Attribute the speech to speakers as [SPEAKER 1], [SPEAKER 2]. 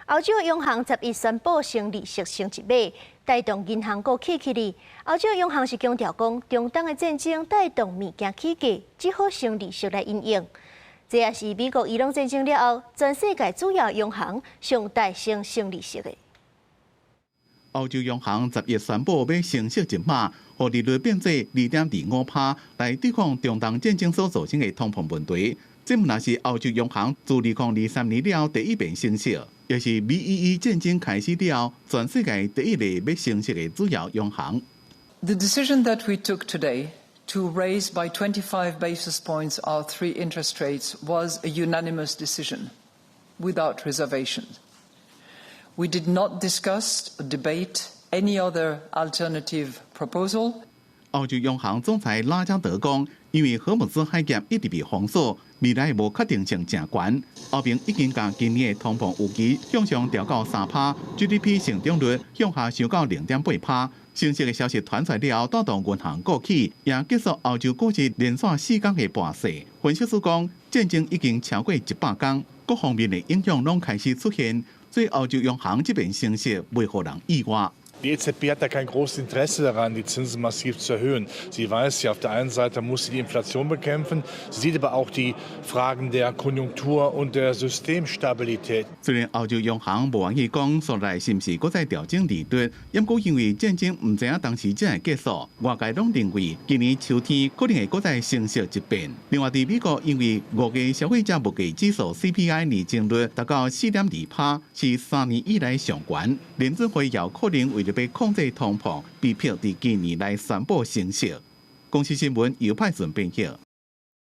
[SPEAKER 1] 歐洲央行11宣布升利息升一碼，帶動銀行股起起哩。歐洲央行是強調講，中東的戰爭帶動物件起價，只好升利息來因應。這也是美國伊朗戰爭了後，全世界主要央行上大升升利息的。
[SPEAKER 2] 歐洲央行11宣布欲升息一碼，予利率變做2.25趴，來對抗中東戰爭所造成的通膨問題。這毋但是歐洲央行自2023年了後第一遍升息，也是美伊戰爭開始了後，全世界第一個欲升息的主要央行。
[SPEAKER 3] The decision that we took today to raise by 25 basis points our three interest rates was a unanimous decision, without reservation. We did not discuss or debate any other alternative proposal.
[SPEAKER 2] 歐洲央行總裁拉加德講，因為荷姆茲海峽一直被封鎖，未來無確定性誠懸。歐盟已經將今年的通膨預期向上調到3趴，GDP 成長率向下修到0.8趴。升息的消息傳出來了後，帶動銀行股起，也結束歐洲股市連續4天的跌勢。分析師講，戰爭已經超過100天，各方面的影響攏開始出現，所以歐洲央行這遍升息袂予人意外。
[SPEAKER 4] Die EZB hat da kein großes Interesse daran, die Zinsen massiv zu erhöhen. Sie weiß ja, auf der einen Seite muss sie die Inflation bekämpfen, sie sieht aber auch die Fragen der Konjunktur und der Systemstabilität.
[SPEAKER 2] 雖然歐洲央行無願意講紲來是毋是閣再調整利率，毋過因為戰爭毋知影當時才會結束，外界攏認為今年秋天可能會閣再升息一遍。另外，佇美國因為5月消費者物價指數 CPI 年增率達到4.2趴，是3年以來上懸，聯準會有可能為著欲控制通膨，被迫佇今年來宣布升息。公視新聞由派順編譯。